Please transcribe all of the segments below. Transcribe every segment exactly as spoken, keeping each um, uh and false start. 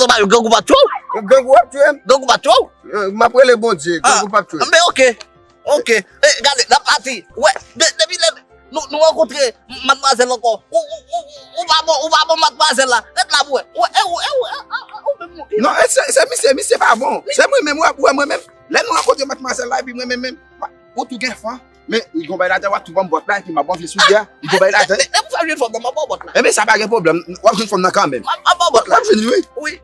zanmi yo, grangou pa tchou. Grangou ap tchou. Grangou pa tchou. M ap rele Bondye, grangou pa tchou. Anben, oke. Oke. E, gade, n ap pati. Wè, depi lè nou, nou rankontre madmwazèl ankò. Ou, ou, ou, ou pa bon, ou pa bon madmwazèl la. Ret la pou wè. Ou, e, ou, e, ou, e, ou menm, oke. Non, e, se, se misye, misye pa bon. Se mwen menm, ou wè, mwen menm. Lè nou rankontre madmwazèl la, epi mwen menm, menm, ou tou gen fan. Men, li gon bay ladan, w ap tou ban m bòt la, epi m ap ban vye soulye a. Li gon bay ladan. Lè, lè, lè m fè jwenn fanm nan, m ap ban bòt la. Enben, sa pa gen pwoblèm. W ap jwenn fanm nan kanmenm. M ap, m ap ban bòt la. W ap jwenn, wi. Wi.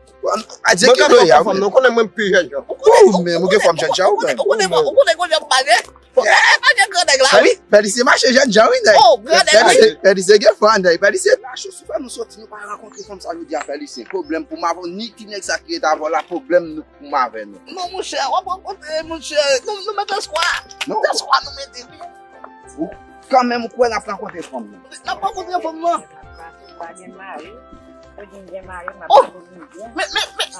Adye ki doye a, wi. Mwen konnen mwen pi jèn jan. Ou menm, ou gen fanm jèn jan, ou menm. Ou konnen, ou konnen, ou konnen kounye a m pale. Fò, e, pa gen gran nèg la, wi. Pèlisye mache jèn jan, wi, nèg. Oh, gran nèg, wi. Pèlisye gen fan, nèg. Pèlisye mache sou fè nou soti, nou pa rankontre fanm sa jodi a, Pèlisye. Pwoblèm pou m avè w, ni ti nèg sa ki ret avè w la, pwoblèm nou pou m avè nou. Non, monchè, w ap rankontre, monchè. Nou, nou met espwa. Non. Espwa nou mete, wi. Ou, kanmenm, ou kwè n ap rankontre fanm nan? N ap rankontre fanm nan. Pa gen mari. Ou di m gen mari, m ap... Oh! Men, men, men.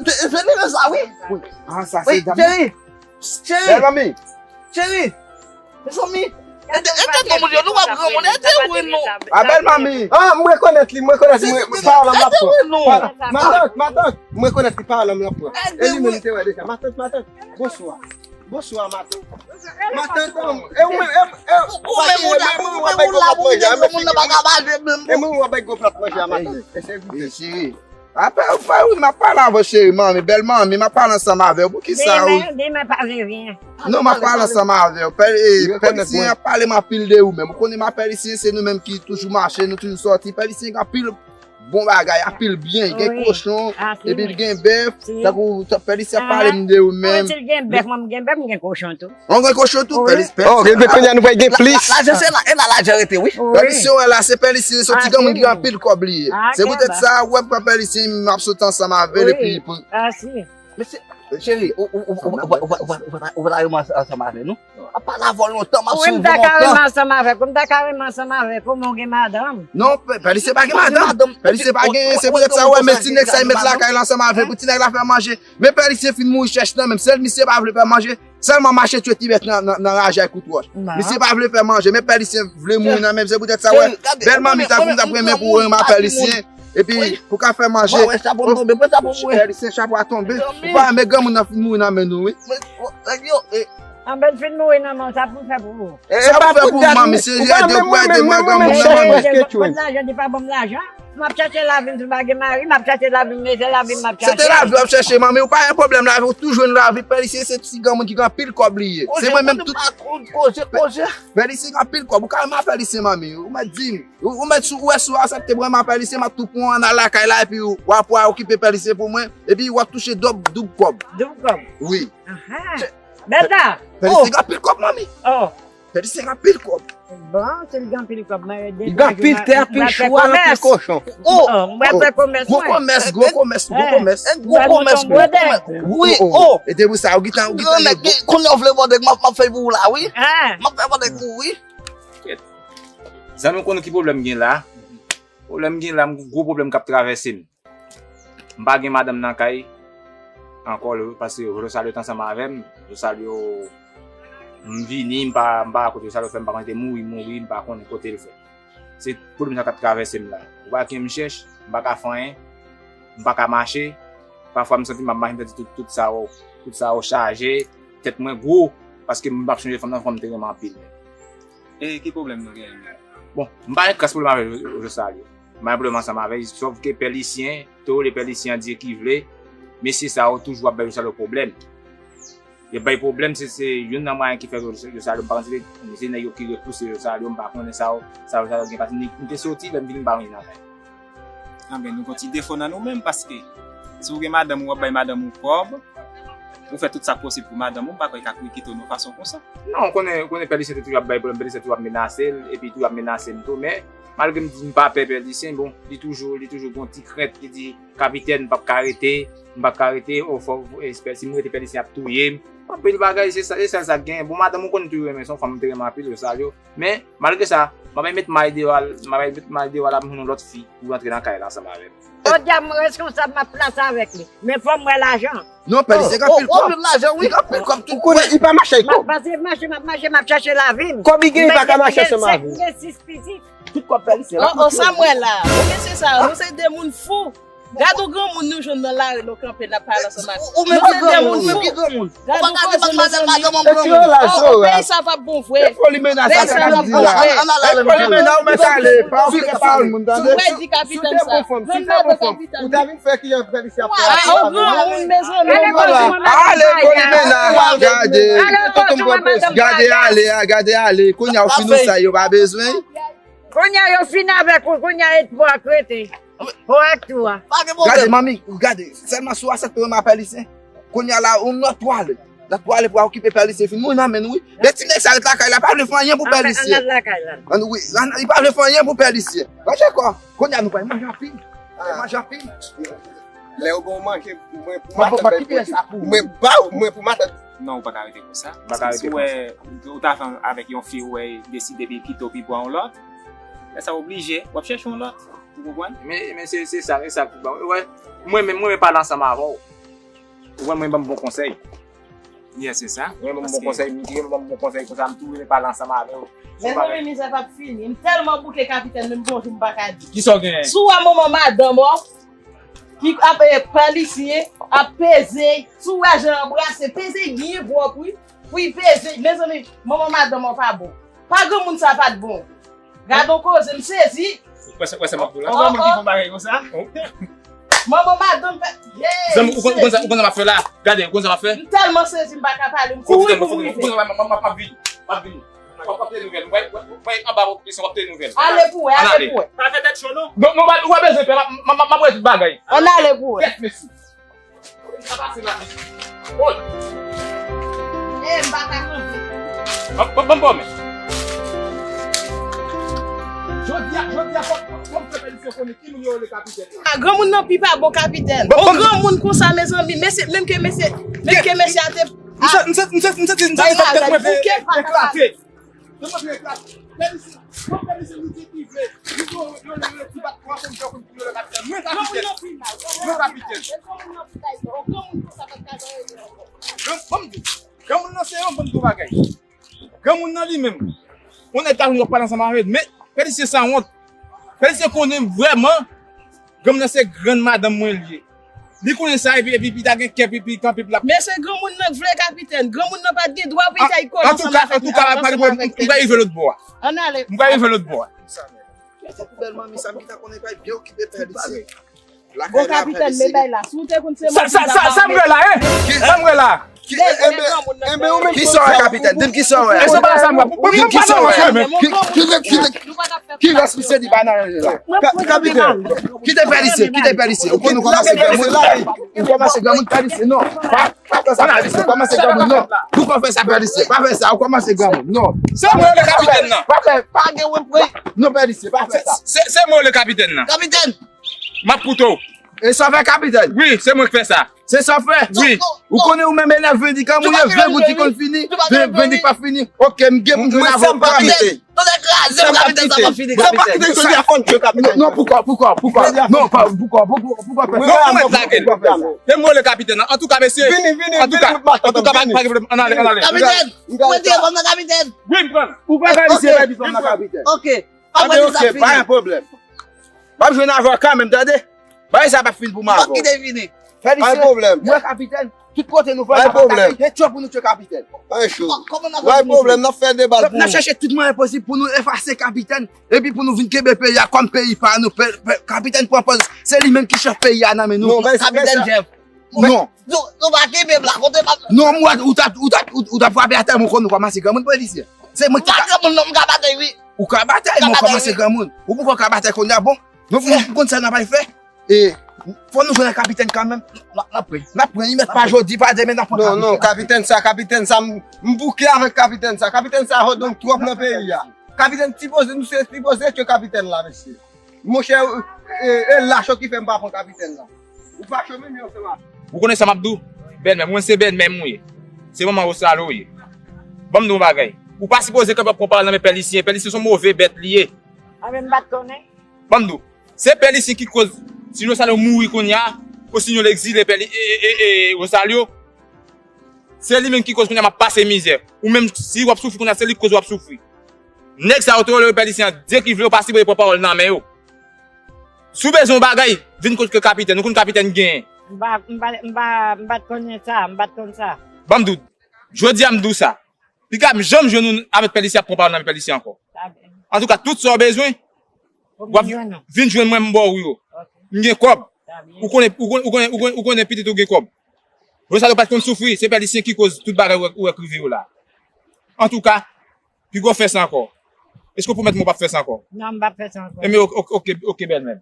Se, se li menm sa, wi. Wi. Ah, sa se dam nan. Cheri. Cheri. Bèl manmi. Cheri. Mezanmi. Ede, ede nou, moun yo, nou pa granmoun, ede wi nou. A, bèl manmi. Ah, m rekonèt li, m rekonèt li, m re-, pawòl m ap pran. Ede wi nou. Matant, matant, m rekonèt li, pawòl m ap pran. E li menm te wè deja. Matant, matant. Bonswa. Bonswa, matant. Matant, e ou menm, e, e, ou menm, ou la, ou menm, ou la, ou menm, moun nan pa ka pale menm. E mwen, ou ap bay gwo plat manje a matant. E se goute. Cheri. Apre, apre, wi, m ap pale avè w, cheri, manmi, bèl manmi, m ap pale ansanm avè w. Poukisa ou... Demen, demen pa vle vyen. Non, m ap pale ansanm avè w. Pèl, e, Pèlisyen ap pale m anpil de ou menm. Ou konnen m ap Pèlisyen, se nou menm ki toujou mache, nou toujou sòti. Pèlisyen gen anpil bon bagay, anpil byen. Li gen kochon, epi li gen bèf. Tankou, Pèlisyen ap pale m de ou menm. Wi, si l gen bèf, mwen, m gen bèf, m gen kochon tou. Ou gen kochon tou, Pèlisyen. Oh, epi kounye a nou pral gen plis. Lajan se la, e la lajan rete, wi. Pèlisyen, wè la, se Pèlisyen, se yon ti granmoun ki gen anpil kòb li ye. Se poutèt sa, ou wè m pran Pèlisyen, m ap soti ansanm avè l, epi pou... Mèsi. Cheri, ou, ou, ou, ou, ou, ou, ou, ou, ou pa ta renmen ansanm avè nou? Ap pale avè w lontan, m ap swiv ou lontan. Wi, m ta ka renmen ansanm avèk ou, m ta ka renmen ansanm avèk ou, men ou gen madanm. Non, Pè-, Pèlisyen pa gen madanm. Pèlisyen pa gen, se poutèt sa, ou wè, men ti nèg sa, li met lakay la ansanm avèk ou, ti nèg la fè manje. Men Pèlisyen fin mouri chèch nan, menm sèl misye pa vle fè manje. Sèlman mache tchwe ti bèt nan, nan, nan raje ak kout wòch. Misye pa vle fè manje, men Pèlisyen vle mouri nan men l, se poutèt sa, wè, bèl manmi ta pou ta renmen pou ou renmen a Pèlisyen. Epi, pou ka fè manje. Pèlisyen, chapo a tonbe. Ou pa renmen granmoun nan fin mouri nan men nou, wi. Anben fin mouri nan men w, sa pou fè pou ou. Sa pou fè pou ou, manmi, se ede pou ede mwen, granmoun nan men nou. Kot lajan, li pa ban m lajan. M ap chache lavi m, si m pa gen mari, m ap chache lavi m, mezè lavi m, m ap chache. Se te lavi w ap chache, manmi, ou pa gen pwoblèm lavi, ou tou jwenn lavi. Pèlisyen se ti granmoun ki gen anpil kòb li ye. Se mwen menm tout. Pèlisyen gen anpil kòb, ou ka renmen a Pèlisyen, manmi, ou mèt di m. Ou, ou mèt sou, ou wè si w aksepte pou renmen a Pèlisyen, m ap tou pran w ann al lakay la, epi w ap, w ap okipe Pèlisyen pou mwen, epi w ap touche dòb, doub kòb. Doub kòb. Wi. Bèta. Pèlisyen gen anpil kòb, manmi. Pèlisyen gen anpil kòb. Bon, si l gen anpil kòb, mwen, li gen anpil tè, anpil chwal, anpil kochon. Mwen fè komès, gwo komès, gwo komès, gwo komès. Gwo komès, gwo komès. Wi, o. E te pou sa, ou gentan, ou gentan gen gwo. Kounye a w vle mande, m ap, m ap fè pou ou la, wi. M ap fè mande pou ou, wi. Zanmi, w konn ki pwoblèm gen la? Pwoblèm gen la, m gwo pwoblèm k ap travèse m. M pa gen madanm nan kay ankò, paske Rosalio t ansanm avè m. Rosalio, m vini, m pa, m pa kote Rosalio fè, m pa konnen te mouri, mouri, m pa konnen kote l fè. Se pwoblèm sa k ap travèse m la. Ou pa gen m chèch, m pa ka fè anyen, m pa ka mache. Pafwa m santi m ap mache, m santi tout, tout sa yo, tout sa yo chaje, tèt mwen gwo, paske m ap sonje fanm nan, fanm te renmen anpil. E ki pwoblèm nou genyen menm? Bon, m pa gen kras pwoblèm avè Rosalio. M pa gen pwoblèm ansanm avè l, sòf ke Pèlisyen, tole Pèlisyen an di ki vle, mesye sa yo toujou ap bay Rosalio pwoblèm. Yo bay pwoblèm, se, se youn nan mwayen ki fè Rosalio, m pa konn si se nèg yo ki repouse Rosalio, m pa konnen sa yo, sa Rosalio gen, paske m te soti, lè m vini m pa range nan kay. Anben, nou gon ti defo nan nou menm, paske si w gen madanm ou, w ap bay madanm ou kòb, ou fè tout sa k posib pou madanm ou, m pa kwè l ka kite w nan fason konsa. Non, ou konnen, ou konnen Pèlisyen te toujou ap bay pwoblèm, Pèlisyen toujou ap menase l, epi toujou ap menase m tou, men malgre m di m pa pè Pèlisyen, bon, li toujou, li toujou gon ti krent, li di, kapitèn, m p ap ka rete, m p ap ka rete, o, fò, espè, si m rete Pèlisyen ap touye m. Anpil bagay, se sa, se sèl sa k genyen. Bon, madanm ou konn toujou renmen, se yon fanm m te renmen anpil, Rosalio. Men, malgre sa, m ap met may deyò a, m ap met may deyò a la, m jwenn yon lòt fi pou rantre nan kay la ansanm avè m. O dyab, mwen reskonsab, m ap plase avèk li. Men fò m wè lajan. Non, Pèlisyen gen anpil kòb. Gen anpil lajan, wi. Li gen anpil kòb, tout. Ou konnen, li pa mache ak kòb. M ap pase mache, m ap mache, m ap chache lavi m. Kòb li gen, li pa ka mache ansanm avè w. M gen sis pitit. Tout kòb Pèlisyen. O, o, sa m wè la. Ou mesye sa yo, nou se de moun fou. Gad yon granmoun nou jwenn nan lari, nou kanpe, n ap pale ansanm ak. Ou menm ki granmoun, ou menm ki granmoun. Gad yon koze, mezanmi. O, o, peyi sa p ap bon vre. E fo limena sa k ap di la. Peyi sa p ap bon vre. E fo limena, ou mèt ale. Pa okipe pawòl moun, tande. Ou mèt di kapitèn sa. Ou ta vin fè ki jan Pèlisyen ap fè. A, yon granmoun, mezanmi. Ale, fo limena. Gade. Gade ale, gade ale. Kounye a ou fin ou sa, yo pa bezwen. Kounye a yo fin avèk ou, kounye a e pou ak rete. Pou ak tou a. Pa gen pwoblèm. Gade, manmi, gade. Sèlman si w aksepte renmen a Pèlisyen. Kounye a la, ou nan twalèt. Nan twalèt pou okipe Pèlisyen fin mouri nan men nou, wi. Men ti nèg sa ret lakay la, pa vle fè anyen pou Pèlisyen. Ann, wi, li pa vle fè anyen pou Pèlisyen. Manje kò. Kounye a nou pral manje anpil. Manje anpil. Lè yo ban w manje, mwen pou matant, mwen ba w, mwen pou matant. Non, ou pa ka rete konsa. Si w wè, ou t ap avèk yon fi, ou wè, deside li kite w pi pran yon lòt, lè sa w oblije, w ap chèche yon lòt. Ou konprann? Men, men se, se sa, se sa ki ban. Ou wè, mwen menm, mwen menm pale ansanm avè w. Ou wè, mwen ban m bon konsèy. Yes, se sa. Mwen ban m bon konsèy, mwen ban m bon konsèy konsa, m tou renmen pale ansanm avè w. Mezanmi, mizè p ap fini. M tèlman bouke, kapitèn, menm bonjou m pa ka di. Kisa w genyen? Si w wè manman madanm ou, ki ap, e, Pèlisyen, ap peze, si w wè jan anbrase, peze byen pwòp, wi. Pou y peze, mezanmi, manman madanm ou pa bon. Pa granmoun sa pa t bon. Gad on koze, m sezi. Wè sa, wè sa m ap di w la? Manman ki fè bagay konsa? Manman madanm fè. Zanmi, ou konn, ou konn sa, ou konn sa m ap fè la? Gade, ou konn sa m ap fè? M tèlman sezi, m pa ka pale, m kouri pou m rive. Ou konn sa m ap fè? M ap vini, m ap vini. M ap, m ap tande nouvèl. Mwen, mwen, mwen anba pwoteksyon, m ap tande nouvèl. Ale pou wè, ale pou wè. Pa fè tèt cho, non. Non, non, ou pa bezwen pè, m ap, m ap, m ap wè tout bagay. Ann ale pou wè. Kèt, mesi. Sa pase la, mesi. Woy. E, m pa ka kanpe. Ban, ban, ban m pòmen. Jodi a, jodi a, fò, fò, fò m fè Pèlisyen konnen ki moun yo rele kapitèn. A, granmoun nan pi pa bon kapitèn. Bon, bon. On granmoun konsa, mezanmi, mesye, menm ke mesye, menm ke mesye a te M santi, m santi, m santi, m santi tèt mwen vle eklate. Tèt mwen vle eklate. Pèlisyen, bon, Pèlisyen, li di ki vle. Li di, yo, yo, yo, yo, ti bat twa konn jan konn pou yo le kapitèn. Mwen kapitèn. Mwen kapitèn. Bon, bon, m di, granmoun nan se Mwen konn tou bagay. Granmoun nan li menm. Yon nèg ta vin w ap pale ansanm avè l. Men, Pèlisyen sanwont. Pèlisyen konnen vrèman, granmoun nan se grann madanm mwen li ye. Li konnen sa, epi, epi, epi ta gen kè, epi, epi kanpe, epi l ap. Men se granmoun nan k vle kapitèn. Granmoun nan pa t gen dwa pou l ta kole ansanm avèk li, ap pale ansanm avèk tèt. M ka rive lòt bò a. Ann ale. M ka rive lòt bò a. Kèt, poubèl manmi sa, m ki ta konnen pa byen okipe pèlisyen. Bon, kapitèn, men bay la. Si w te konn se mwen ki ta pale. Sa m wè la, hein? Sa m wè la? Ki sa w wè, kapitèn? Di m ki sa w wè. E se pa sa m wè. Di m ki sa w wè. Ki rès misye di bay nan la? Kapitèn, kite pèlisyen, kite pèlisyen. Ou konn ou kòmanse granmoun. Ou kòmanse granmoun, pèlisyen, non. Pa, pa fè sa, pèlisyen. Ou kòmanse granmoun, non. Pou kò fè sa, pèlisyen. Pa fè sa, ou kòmanse granmoun, non. Se mwen le kapitèn nan. Pa fè, pa gen wè, wè. Non, pèlisyen, pa fè sa. Se, se mwen le kapitèn nan. Kapitèn! M ap koute w. E sa w fè, kapitèn? Wi, se mwen k fè sa. Se sa w fè? Wi. Ou konnen ou menm enève di kanmoun yo, vre bout ki konn fini, vre, vre di pa fini. Ok, m gen pou m jwenn avoka m. Tande kraze m, kapitèn, sa pa fini, kapitèn. Sa pa kite jodi a fòn tchwe, kapitèn. Non, poukò, poukò, poukò? Non, pa, poukò, poukò, poukò fè sa? Mwen, mwen lage l. Se mwen le kapitèn nan. Antouka, mesye. Vini, vini, antouka, vini, antouka, pa, pa gen pwoblèm. Ann ale, ann ale. Kapitèn, mwen te konn nan kapitèn. Wi, m pran. Ou pa ka misye pèdi fanm nan, kapitèn. Ok. Anben, ok, pa gen pwoblèm. M ap jwenn avoka menm, tande. Bagay sa p ap fin pou m avè w. Fè li se, wè kapitèn, tout kote nou pral, pa gen tchò pou nou tchwe kapitèn. Pa gen pwoblèm, n ap fè deba pou ou. N ap chèche tout mwayen posib pou nou efase kapitèn, epi pou nou vin kenbe peyi a kòm peyi pa nou. Kapitèn pran pòz, se li menm ki chèf peyi a nan men nou. Kapitèn Jeff. Non. Nou, nou pa kenbe m la, kote m ap. Non, m wè ou t ap, ou t ap, ou t ap frape atè, mwen konn ou kòmanse granmoun, pèlisyen. Se mwen ki ka. M pa granmoun non, m ka batay, wi. Ou ka batay, men ou kòmanse granmoun. Ou poko ka batay kounye a, bon. Nou, nou konn sa n ap al fè. E, fò nou jwenn kapitèn kanmenm. N ap, n ap pran. N ap pran, li mèt pa jodi, pa demen, n ap pran kapitèn. Non, non, kapitèn sa, kapitèn sa, m, m bouke avèk kapitèn sa. Kapitèn sa, hòdong twòp nan peyi a. Kapitèn sipoze, nou se sipoze ke kapitèn la, mesye. Monchè, e, e lach yo ki fè m pa pran kapitèn la. Ou fache menm yo, se mal. Ou konnen sa m ap di w? Bèlmè, mwen se bèlmè m ou ye. Se manman Rosalyo ou ye. Ban m di w yon bagay. Ou pa sipoze kanpe ap pran pawòl nan men pèlisyen. Pèlisyen se yon move bèt li ye. Anben m pa t konnen. Ban m di w. Se pèlisyen ki koz si Rosalyo mouri kounye a, osinon l egzile pèli, e, e, e, e, Rosalyo. Se li menm ki koz kounye a m ap pase mizè. Ou menm, si w ap soufri kounye a, se li k koz w ap soufri. Nèg sa yo te rele yo pèlisyen an, Dye ki vle yo pa sipoze pran pawòl nan men yo. Si w bezwen yon bagay, vin kot ke kapitèn. Ou konn kapitèn genyen. M pa, m pa, m pa, m pa t konnen sa, m pa t konn sa. Ban m di w, jodi a m di w sa. Piga m janm jwenn ou avèk pèlisyen ap pran pawòl nan men pèlisyen ankò. Antouka, tout sa w bezwen, w ap vin jwenn mwen m ba w yo. M gen kòb. Ou konnen, ou konnen, ou konnen, ou konnen, ou konnen pitit ou gen kòb. Rosalyo pa t konn soufri, se pèlisyen ki koz tout bagay ou wè, ou wè k rive yo la. Antouka, piga w fè sa ankò. Èske w pwomèt mwen w p ap fè sa ankò? Non, m p ap fè sa ankò. Enben, ok, ok, ok, bèlmè m.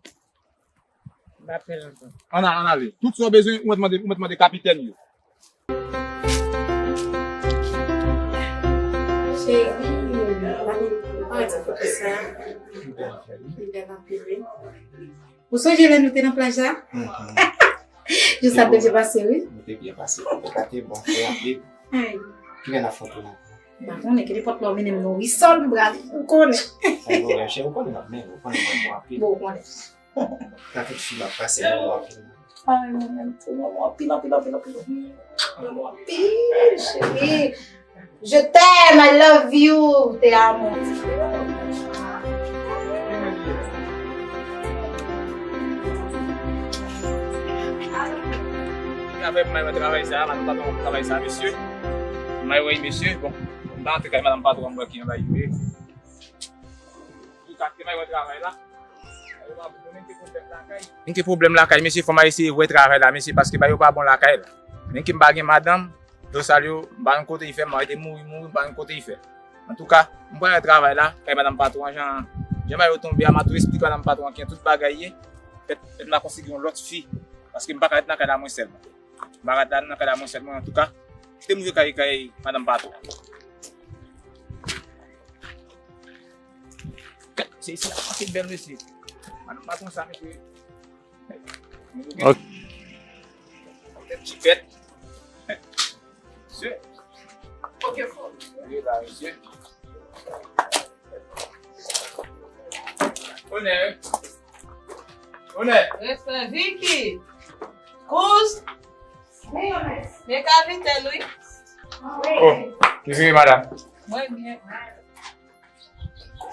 M p ap fè l ankò. Ann al, ann ale. Tout sa w bezwen, ou mèt mande, ou mèt mande kapitèn yo. Cheri, pa di foto sa. Li bèl anpil, wi. Ou sonje lè nou te nan plaj la? Jou sa te byen pase, wi. Nou te byen pase. Antouka te bon, te anpil. Kilè n ap fè yon tou la? M pa konnen, ki nenpòt lè w mennen m nan Wisòl, m prale, ou konnen. Pa gen pwoblèm, cheri, ou konnen m ap mennen w, ou konnen mwen bon anpil. Bon, ou konnen. Nan tout fi m ap pase, mwen bon anpil. Ay, mwen menm tou, mwen bon anpil, anpil, anpil, anpil. Mwen bon anpil, cheri. Je t'aime, I love you, te amo. Avè m, mwen travay sa, mwen travay sa, mesye. Mwen wè, mesye, bon, m pa antre kay madanm patwon, m wè ki jan bagay yo ye. Tou sa, te mwen wè travay la. Mwen gen pwoblèm lakay, mesye, fò m al eseye wè travay la, mesye, paske bagay yo pa bon lakay la. Men ke m pa gen madanm, Rosalyo, m pa konn kote li fè, m rete mouri, mouri, m pa konn kote li fè. Antouka, m pral travay la, kay madanm patwon an, jan, jan bagay yo tonbe a, m a tou esplike madanm patwon an kijan tout bagay ye. Fèt, fèt m a konsidere yon lòt fi, paske m pa ka ret nan kay la mwen sèlman. M pa ka ret nan kay la mwen sèlman, antouka, kite m rive kay, kay madanm patwon an. Se isi la, anpil bèl mesye. Madanm patwon sa, mesye. Ok. Ti fèt. Mesye. Ok, fò. Li la, mesye. Onè. Onè. Respè, Vicky. Kouz. Men kapitèn, wi. Oh. Ki vire, madanm? Mwen byen.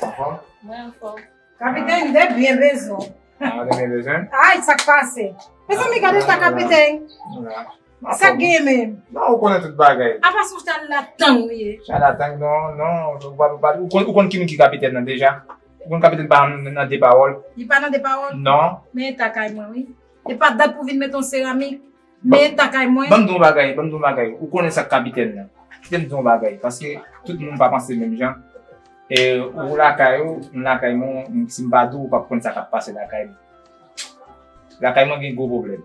Anfòm? Mwen anfòm. Kapitèn, de byen bezwen. Ah, de byen bezwen? Ay, sa k pase? Mezanmi, gade ta kapitèn. Sa k genyen menm? Non, ou konnen tout bagay. Apa se yon chalatan ou ye? Chalatan, non, non. Ou pa, ou pa, ou konn, ou konn ki moun ki kapitèn nan deja? Ou konn kapitèn pa nan, nan de pawòl? Li pa nan de pawòl? Non. Men ta kay mwen, wi. E pa dat pou vin met yon seramik. Men ta kay mwen. Ban m di yon bagay, ban m di yon bagay. Ou konnen sa k kapitèn nan. Kite m di yon bagay. Paske tout moun pa panse menm jan. E ou lakay ou, m lakay mwen, si m pa di w, ou p ap konn sa k ap pase lakay mwen. Lakay mwen gen gwo pwoblèm.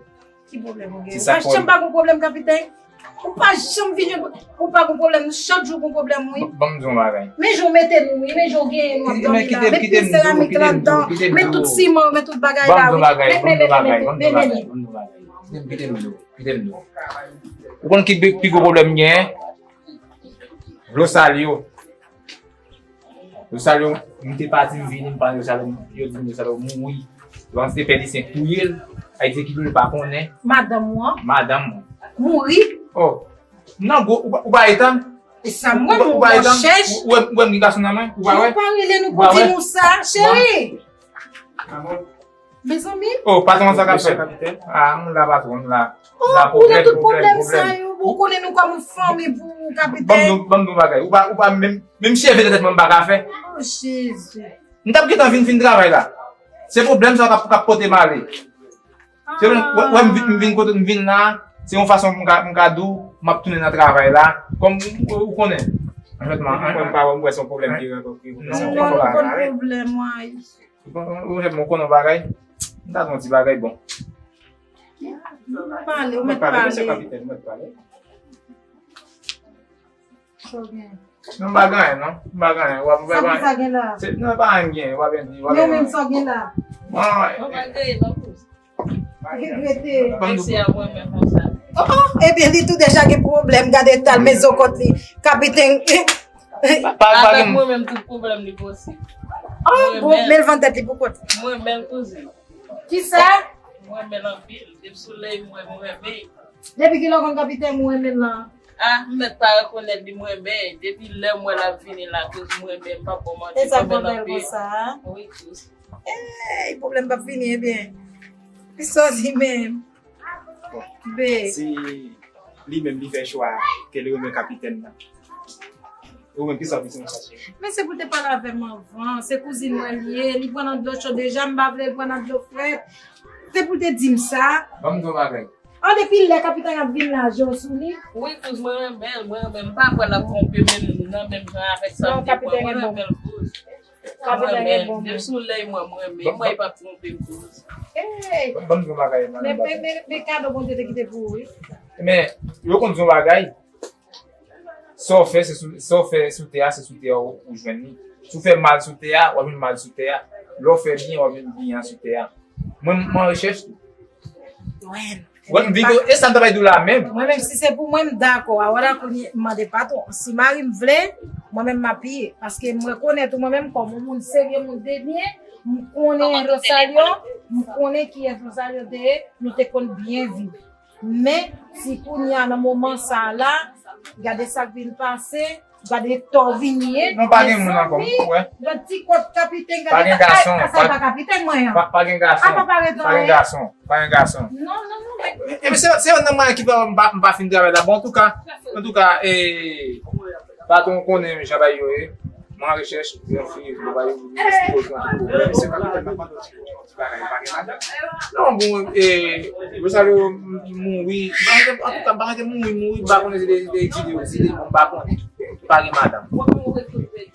Ki pwoblèm ou gen? Ou pa janm pa gon pwoblèm, kapitèn. Ou pa janm vin jwenn, ou pa gon pwoblèm. Nou chak jou gon pwoblèm, wi. Ban m di yon bagay. Men jan w mete nou, wi. Men jan w genyen nou ap dòmi la. Met pil seramik la anndan. Met tout siman, met tout bagay la, wi. Ban m di yon bagay, ban m di yon bagay, ban m di yon bagay, ban m di yon bagay. Kite m, kite m di w, kite m di w. Ou konn ki pi, pi gwo pwoblèm m genyen? Dlo sal yo. Dlo sal yo, m te pati, m vini, m pale dlo sal yo, yo di m dlo sal yo mouri. Yo antre pè Lisyen touye l. Ayiti ki dlo l pa konnen. Madanm ou an? Madanm mwen. Mouri? Oh. Non, gwo, ou pa, ou pa etan. E sa mwen, ou pa etan. Ou wè, ou wè m gen gason nan men, ou pa wè? Yo pa rele nou pou di nou sa, cheri. Mezanmi. Oh, patwon sa k ap fèt? Ah, m la patwon, m la. Oh, ou nan tout pwoblèm sa yo, ou konnen nou kòm yon fanmi pou ou, kapitèn. Ban m di w, ban m di w yon bagay. Ou pa, ou pa menm, menm cheve nan tèt mwen m pa ka fè. Oh, Jezi. M t ap gentan vin fin travay la. Se pwoblèm sa k ap, k ap pote m ale. Se vre, wè, wè, m vin, m vin kote m vin la, se yon fason m ka, m ka di w, m ap tounen nan travay la. Kòm ou, ou konnen. An fèt, m, an, m pa wè, m wè se yon pwoblèm ki rankontre. Non, ou konn pwoblèm, wi. Ou konn, ou konn, ou konn yon bagay? M ta di yon ti bagay, bon. Pale, ou mèt pale. Kapitèn, ou mèt pale. Sa w gen? Non, m pa gen anyen, non. M pa gen anyen. W ap, w ap, sa pou sa gen la? Se, non, pa anyen m gen. W ap di, w ap. Men menm sa w gen la? Non, non. Ou pa gen anyen, non, pou. Regrete. Mesye a mwen menm konsa. Oh, oh, ebyen, li tou deja gen pwoblèm. Gade eta l, men zokòt li. Kapitèn. Pa, pa, pa gen. Avèk mwen menm, tout pwoblèm li posib. Oh, bon, men l vann tèt li pou kont. Mwen menm, kouzin. Kisa? Mwen renmen l anpil. Depi sou lè m wè, mwen renmen. Depi kilè w konn kapitèn ou renmen l lan? Ah, m mèt pa rekonèt li, mwen renmen. Depi lè m wè l ap vini la, kouz mwen renmen, m p ap ba w manti, mwen renmen l anpil. E sa k fè w bèl konsa, a? Wi, kouz. Ey, pwoblèm p ap fini, ebyen. Sa w di menm? Bon. Be. Si li menm li fè chwa ke li renmen kapitèn nan. Ou menm, kisa w di sou sa, cheri? Men se pou te pale avè m anvan. Se kouzin mwen li ye. Li pran nan dlo cho deja. M pa vle l pran nan dlo frèt. Se pou te di m sa. Ban m di w yon bagay. An, depi lè kapitèn ap vin la, je w sou li. Wi, kouz, mwen renmen l, mwen renmen l. M pa kwè l ap twonpe menm nan menm jan avèk sa m te kwè. Mwen renmen l, kouz. Mwen renmen l. Depi sou lè mwen, mwen renmen l. Mwen, li p ap twonpe m, kouz. Ey! Ban m di w yon bagay, madanm. Men, men, men, men kado Bondye te kite pou ou, wi. Men, yo konn di yon bagay. Sa w fè, se sou, sa w fè sou tè a, se sou tè a ou, ou jwenn li. Si w fè mal sou tè a, w ap jwenn mal sou tè a. Lè w fè byen, w ap jwenn byen an sou tè a. Mwen, mwen an rechèch tou. Wè, m vin, e sa m ta bay di w la menm. Mwen menm, si se pou mwen, m dakò. A, wala kounye, m mande patwon. Si mari m vle, mwen menm, m apiye. Paske m rekonèt ou, mwen menm, kòm yon moun serye, moun de byen, m konnen Rosalyon, m konnen kiyès Rosalyon te ye, nou te konn byen viv. Men, si kounye a nan moman sa a la, gade sa k vin pase, gade to vini ye. Non, pa gen moun ankò, mezanmi, ou wè. Yon ti kot kapitèn, gade. Pa gen gason, ay, sa pa kapitèn mwen an. Pa, pa gen gason. A, pa parèt non, pa gen gason, pa gen gason. Non, non, non, men. E, e, se, se yon nan mwen ki fè m pa, m pa fin travay la. Bon, antouka, antouka, e, patwon konnen jan bagay yo ye. Mwen an rechèch, yon fi, mwen pa yo, se yon pwoblèm. Se pa pwoblèm, mwen pa ti bagay, pa gen madanm. Non, bon, e, Rosalyo mouri. M pa mete, antouka, m pa mete mouri, mouri, m pa konnen si te, si te egzile osi, bon, m pa konnen. Pa gen madanm.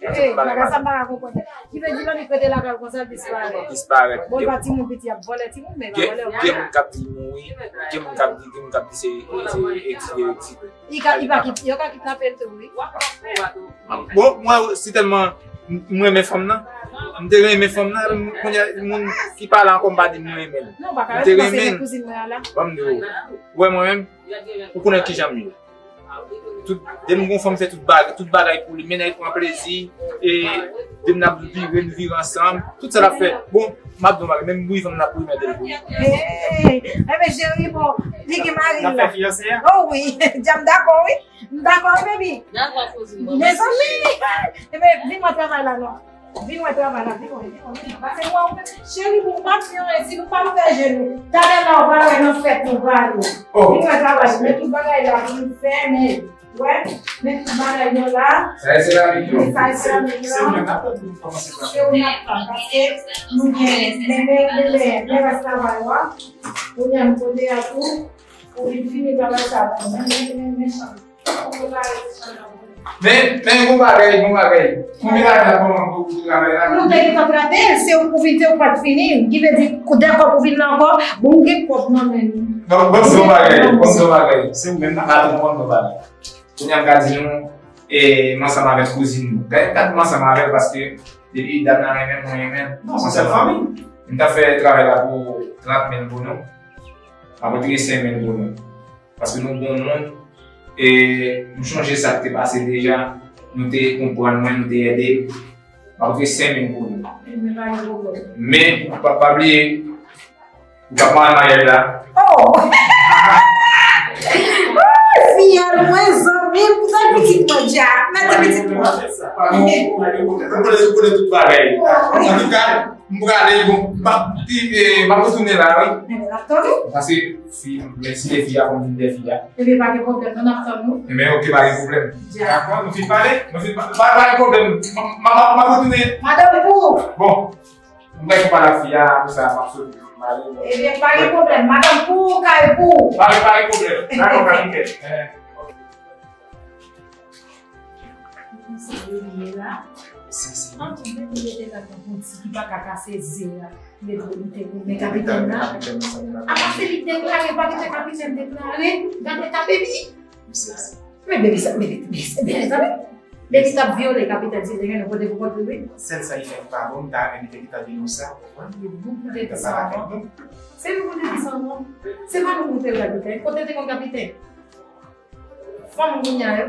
Ey, bagay sa m pa ka konprann. Ki vle di Lonique rete lakay konsa, l disparèt. Disparèt. Bon, l pa timoun piti, y ap vòlè timoun, men y ap vòlè. Gen, gen moun k ap di mouri, gen moun k ap di, gen moun k ap di se, se egzile, egzile. Li ka, li pa kit-, yo ka kidnape l tou, wi. Bon, mwen, si tèlman m, m renmen fanm nan, m te renmen fanm nan, m, kounye a, moun ki pa la ankò, m pa di m renmen l. Non, pa ka rete panse se kouzin mwen an la. Ban m di w, ou wè mwen menm, ou konnen kijan m ye. Tout, depi m gon fanm, m fè tout bagay, tout bagay pou li, mennen l pran plezi, e Depi n ap vire, n vire ansanm. Tout sa n ap fè. Bon, m ap di w bagay, menm bouyi fanm n ap bouyi mèt l bouyi. Hey, enben cheri, bon, li gen mari l la. N ap fè fiyanse a? Oh wi, dja m dakò wi. M dakò, baby. Dakò, kouzin mwen. Mezanmi, enben vin wè travay la non. Vin wè travay la, vin wè, vin wè, vin wè. Pase mwen, cheri, pou m pa di anyen, si nou pa ouvè je nou, talè la, ou va wè nan fèt nou prale. Oh. Vin wè travay, men tout bagay la, vin fèmen. Wè, men tout bagay yo la. Sa e seramik yo. Sa e seramik yo. Se ou menm n ap tann pou nou kòmanse travay. Se ou n ap tann, paske nou gen, men, men, men, men, men rès travay yo a. Kounye a, m pote a tou, pou vin fini travay sa pou nou. Men, men, men, men chanm. Men, men, bon bagay, bon bagay. Konbyen lane kòman pou, pou travay la? Nou te gentan trape l, se ou pou vin, se ou pa t fini. Ki vle di, kou dakò pou vin la ankò, bon, ou gen kòb nan men nou. Non, bon, se yon bagay, bon, se yon bagay. Se ou menm nan. Patwon, bon, bon bagay. Kounye a m ka di nou, e, m ansanm avèk kouzin nou. Gade, m ka di m ansanm avè l paske depi dam nan renmen m, mwen renmen l. Non, se sèl fanmi. M t ap fè travay la pou trant mil pou nou. M ap retire senk mil pou nou. Paske nou bon moun, e m chonje sa k te pase deja, nou te konprann mwen, nou te ede m. M ap retire senk mil pou nou. Men pa gen pwoblèm. Men, pa, pa bliye, ou t ap mare maryaj la. Oh! Oh, fiyèl mwen, zanmi m, sa pitit mwen dja. Mete pitit mwen. Pa gen pwoblèm, pa gen pwoblèm. Ou konnen, ou konnen tout bagay. Antouka, m prale, bon, m ap, e, m ap retounen la, wi. Enben, n ap tann ou. Paske fi, men si de fi a, fò m vin de fi a. Ebyen, pa gen pwoblèm, non, n ap tann ou. Enben, oke, pa gen pwoblèm. Dja. Dakò, nou fin pale? Nou fin pa, pa, pa gen pwoblèm. M, m, m, m ap retounen. Madanm Pou! Bon. M bay pou pale ak fi a, apre sa, m ap sot, m ale. Ebyen, pa gen pwoblèm. Madanm Pou, kay Pou. Pa, pa gen pwoblèm. Dakò, kapitèn. Eh, ok. Konsa yo ye la. Antouka, li rete la tankou ti ki pa ka kase ze a. Li te goumen kapitèn la. Apa se li deklare, pa kite kapitèn deklare. Gade eta baby. Men baby sa, men, men, men, men, men, Depi t ap vyole kapitèn, se te gen yon kote pou kont li, wi. Sèl sa li fè m pa bon, m ta renmen li te gentan di nou sa, ou konprann? Li bon pou te di sa avan. Se nou pou te di sa avan. Se pa nou pou te kapitèn. Kote te konn kapitèn? Fanm kounye a yo.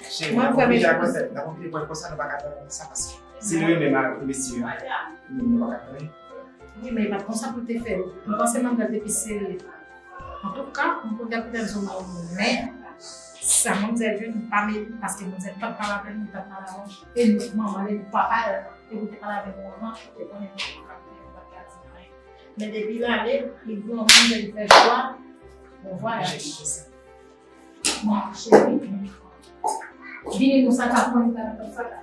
Cheri, n ap oblije pran tèt, n ap oblije pran konsa, nou pa ka tann konsa, paske si nou renmen mesye yo, nou pa ka tann. Wi, men e pa t konsa pou l te fè l. M panse manmzèl te pi serye. Antouka, m konn kapitèn sou mwen, men sa manmzèl jwenn, m pa mele, paske manmzèl pa t pale avè l, li pa t pale avè m. E nou, manman l, e nou, papa l, e pou te pale avè nou anvan, ou te konnen nou kapitèn, nou pa t ka di anyen. Men depi l ale, li granmoun, li fè chwa, bon vwayaj. Bon, cheri, vini nou sa ka pran, nou ta nan sa ka.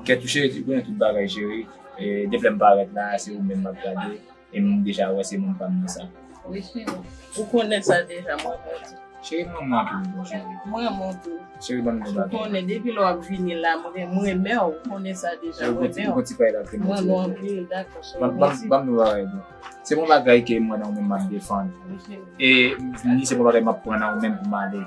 Kèt ou cheri, ou konnen tout bagay cheri. E, depi lè m parèt la, se ou menm m ap gade. E m deja wè se moun pa m nan sa. Wi, cheri. Ou konnen sa deja, mwen konnen. Cheri, mwen renmen w anpil, bon, cheri. Mwen renmen w tou. Cheri, ban m yon bagay. Ou konnen, depi lè w ap vini la, mwen, mwen renmen w, ou konnen sa deja, mwen renmen w. Cheri, ou gon ti, gon ti bagay la, mwen renmen w anpil, dakò, cheri, mèsi. Ban m yon bagay, bon. Se yon bagay ke mwen nan ou menm m ap defann. E ni se yon bagay m ap pran nan ou menm pou m ale.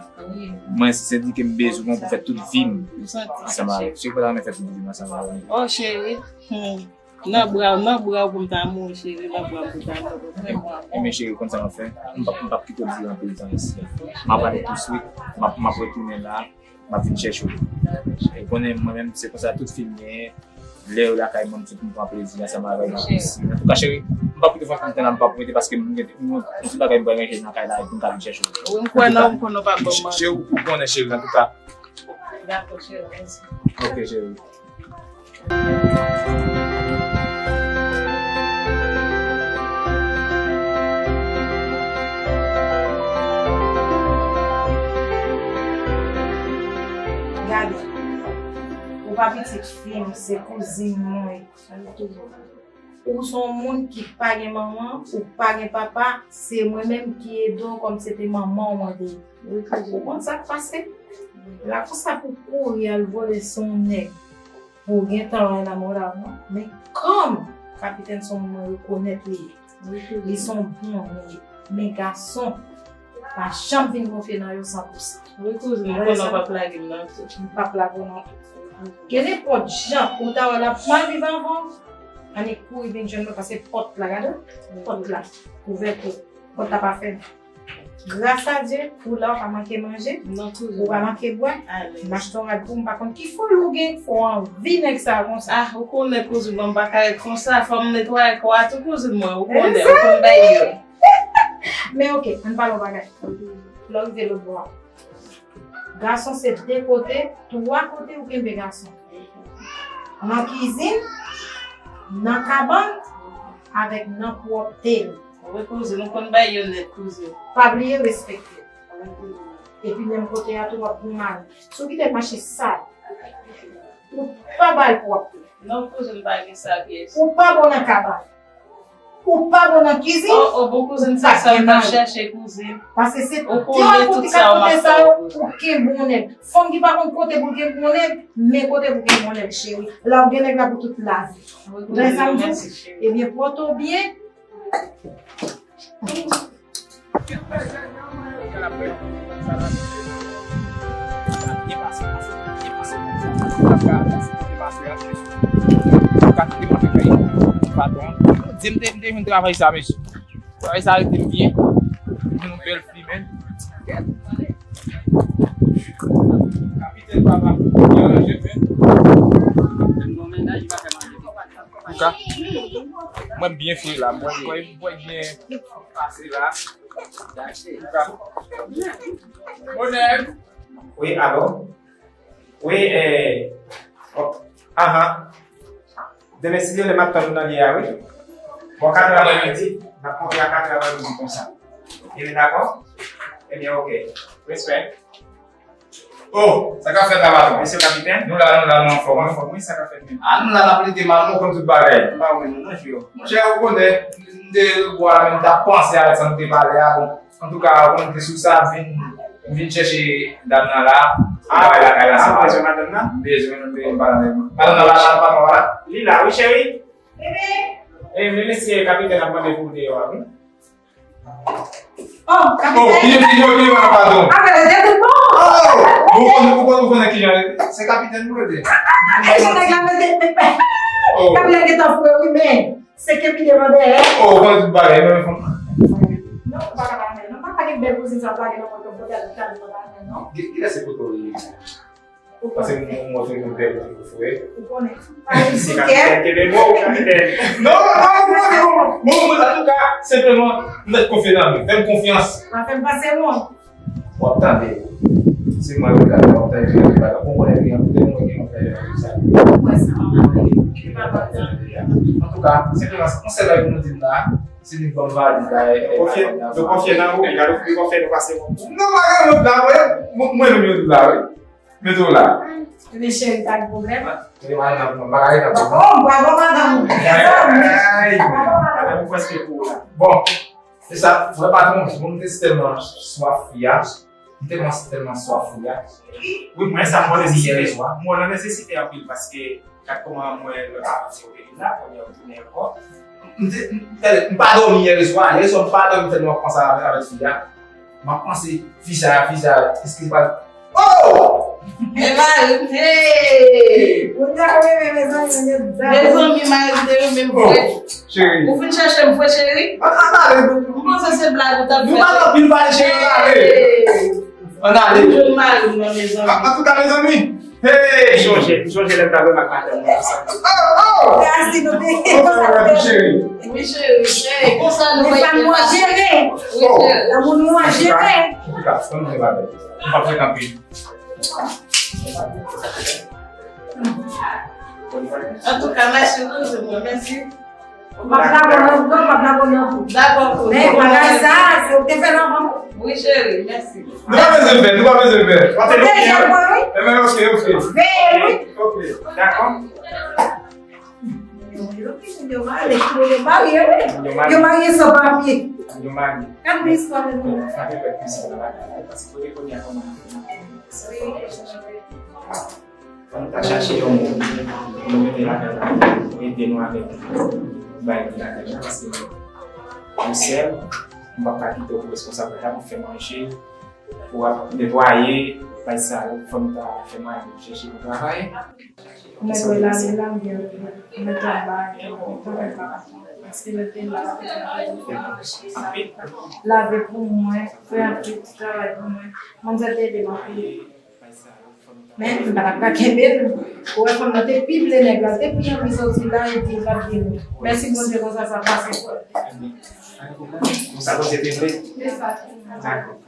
Mwen, se di ke m bezwen w pou fè tout vi m ansanm avè w. Se pou ta renmen fè tout vi m ansanm avè w. Oh, cheri. Hmm. Nan bra w, nan bra w pou m ta mouri, cheri. Nan bra w pou m ta mouri. Vrèman. Ebyen, cheri, ou konn sa m ap fè? M p ap, m p ap kite w dire anpil tan isi a. M ap ale touswit. M ap, m ap retounen la. M ap vin chèche w. Ou konnen mwen menm, se konsa tout fi m genyen. Lè yo lakay mwen, m sot m pran plezi ansanm avè yo, m ap reyisi. Antouka, cheri, m p ap kite w fè tan la, m p ap rete paske m gen yon, yon ti bagay m pral ranje nan kay la, epi m ka vin chèche w. Wi, m kwè nan ou, m konnen w p ap ban m manti. Cheri, ou konnen, cheri, antouka. Dakò, cheri, mèsi. Ok, cheri. Gade, ou pa pitit fi m, se kouzin mwen. Ou se yon moun ki pa gen manman, ou pa gen papa, se mwen menm ki ede w kòm se te manman w mwen te ye. Ou konn sa k pase? La konsa pou kouri al vole sou yon nèg pou w gentan wè lanmò la, non. Men kòm kapitèn se yon moun mwen rekonèt li ye. Li se yon bon nèg. Men gason, pa janm vin konfye nan yo san pou san. Wi, kouzin, m konnen w p ap lage m nan tou. M p ap lage w nan tou. Ke nenpòt jan ou ta wè l ap mal viv avan w, annik kouri vin jwenn mwen, paske pòt la, gade, pòt la ouvè pou ou. Pòt la pa fèmen. Gras a Dye, ou la, ou pa manke manje, ou pa manke bwè. M achte yon rad pou ou, m pa konn ki foli ou gen, fè w anvi nèg sa konsa. Ah, ou konnen kouzin mwen, m pa ka ret konsa, fò m netwaye kò a tou kouzin mwen, ou konnen, ou konn bay yo. Men oke, ann pale yon bagay. Lè w rive lòt bò a. Gason se de kote, twa kote ou kenbe gason. Nan kizin, nan kabann, avèk nan pwòpte l. Wi, kouzin, nou konn bay yo nèt, kouzin. Pa bliye respekte. Wi, kouzin. Epi menm kote a tou, w ap gen mari. Si w kite l mache sal, ou pa ba l pwòpte. Non, kouzin, pa gen sa pyès. Ou pa bon nan kabann. Ou pa bon nan kizin. Oh, oh, bon, kouzin, se sa m t ap chèche, kouzin. Paske se de kote sa yo pou kenbe yon nèg. Fanm ki pa konn kote pou l kenbe yon nèg, men kote pou kenbe yon nèg, cheri. La w gen nèg la pou tout lavi. Ou konprann sa m di w? Ebyen, pòte w byen. Patwon, di m te, m te jwenn travay sa, mesye. Travay sa rete m byen. Yon bèl flimen. Kapitèn papa, byen ranje men. Antouka, mwen byen fre la. Mwen, mwen, mwen byen pase la. Antouka. Bonè. Wi, alo. Wi, eh, oh, ahan. Demen, si Dye vle, m ap tann ou nan lye a, wi. Bò katrè aprèmidi, n ap kontre a katrè aprèmidi konsa. Ebyen, dakò? Ebyen, oke. Respè. Oh, sa k ap fèt la, patwon? Mesye kapitèn? Nou la, nou la, nou anfòm, wi. Anfòm, wi, sa k ap fèt menm? Ah, nou la, n ap lite mal, nou konn tout bagay. M pa wè nou nan je yo. Monchè, ou konnen, m te bò la, men m t ap panse avèk sa nou te pale a, bon. Antouka, ou konn ki sou sa, m vin, m vin chèche dam nan la. Ah, ou bezwen madanm nan? M bezwen, m bezwen pale avè l. Madanm nan la, la, patwon la? Li la, wi, cheri. Bebe. Eh, men mesye kapitèn ap mande pou ou deyò a, wi. Oh, kapitèn. Oh, ki, ki, ki, ki, ki, patwon? Ah, men, rete tout bon. Oh, ou konnen, ou konnen, ou konnen ki jan, se kapitèn nou rete. Ah, ah, ah, ah, nèg la mete, kapitèn gentan fou, wi, men. Se ke pi devan dèyè. Oh, ou konnen tout bagay, non, men fanm. Non, ou pa ka pa konnen. Non, papa gen bèl kouzin sa, ou lage nan kòt, ou pote al, ou pote al, non. Ki, kilès se poto li? Paske mwen, mwen montre nou bèl kouzin fou, wi. Ou konnen. Si kapitèn kenbe mo, ou kapitèn. Non, non, non, non, non, non, non, antouka, senpleman, m mèt konfye nan nou. Fè m konfyans. Pa fè m pase wont. W ap tande. Se mwen ki tande, w ap tande, w ap tande. Ou konnen byen, kote mwen gen yon fè sa. Ou wè sa, mwen pa konnen. Antouka, se te yon sèl bagay pou nou di m la, se li ban m valiz la, e, e, konfye, nou konfye nan ou, gade ou konfye nou pase bon. Non, pa gen lòt la, mwen, mwen, mwen menm yo di la, wi. Mete w la. Ebyen, cheri, pa gen pwoblèm. Mete w la, nan, nan, bagay nan. Oh, bravo, madanm. Ay, ay. Bravo, madanm. Ou prèske pou la. Bon. Se sa, mwen patwon, mwen te tèlman swaf fi a. M tèlman, tèlman swaf fi a. Wi, mwen sa mwen nesesite. Mwen nan nesesite anpil paske gad kòman mwen lè pa panse ou te vin la, kounye a ou tounen ankò. M te, m, tèl, m pa dòmi yè leswa, yè leswa m pa dòmi tèlman panse avèk, avèk fi a. M ap panse fi sa, fi sa, eske pa Oh! E mari m, hey! Ou ta renmen mezanmi, mezanmi. Mezanmi, mari m te renmen m vre. Cheri. Ou vin chèche m vre, cheri? Ann ale. M panse se blag ou t ap fè. Nou pa nan pil pale, cheri, ann ale. Hey! Ann ale. M jwenn mari m nan mezanmi. An, antouka, mezanmi. Hey! M sonje, m sonje lè m t ap wè m ak madanm mwen ansanm. Oh, oh! Cheri. Wi, cheri, cheri. Konsa nou pa jere. Wi, cheri. Lanmou nou an jere. Antouka, ann ale. M pa fè kanpe. Antouka, mèsi, kouzin mwen, mèsi. M ap dakò nan, non, m ap dakò nan tou. Dakò, kouzin. Men bagay sa, se ou te fè l anvan mwen. Wi, cheri, mèsi. Nou pa bezwen fè, nou pa bezwen fè. Ou te jèn mwen, wi. Ebyen, oke, oke. Veye, wi. Oke, dakò. Yo, yo, yo marye, yo marye, wi. Yo marye. Yo marye san papye. Yo marye. Gad yon istwa de nou. Sa te fè plis nan bagay la, paske kote kounye a kòman. Wi. Fò nou ta chache yon moun pou nou mete lakay la, pou ede nou avèk bagay ki lakay la, paske nou sèl, m p ap ka kite w pou responsab lakay la, pou fè manje, pou ap netwaye paj sa yo, fò m ta fè mwayen pou chèche yon travay. Ou mèt wè lave la, m gen anpil. Ou mèt anba, gen anpil travay pa rapò. Paske lè te la, lave pou mwen, fè anpil ti travay pou mwen. Manzè te ede m anpil. Men, m pa t ap ka kenbe l. Ou wè, fanm nan te pi vle nèg la, te pi anvi soti la, epi l pa t vle. Mèsi Bondye, konsa sa pase. Sa Bondye te vle? Se sa. Dakò.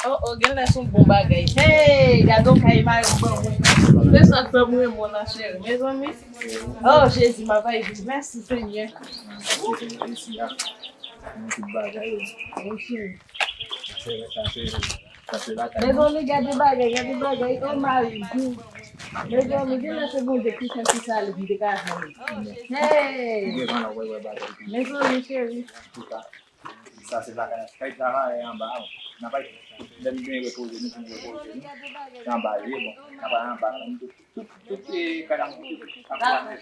Oh, oh, gen lè se yon bon bagay. Hey, gade yon kay mari m ban mwen. Se sa k fè m renmen w la, cheri. Mezanmi. Oh, Jezi, m ap viv. Mèsi, Senyè. Yon tout bagay. Wi, cheri. Mezanmi, gade bagay, gade bagay. Oh, mari m. Mezanmi, gen lè se Bondye ki fè ti sa li, m te ka jwenn. Hey! Mezanmi, cheri. Sa se lakay, kay travayè anba a. N ap al, lè n gen repoze, nou vin repoze nou. Se anba l ye, bon. N ap al anba, nou tout, tout, tout, e, kay nou tout ap travay.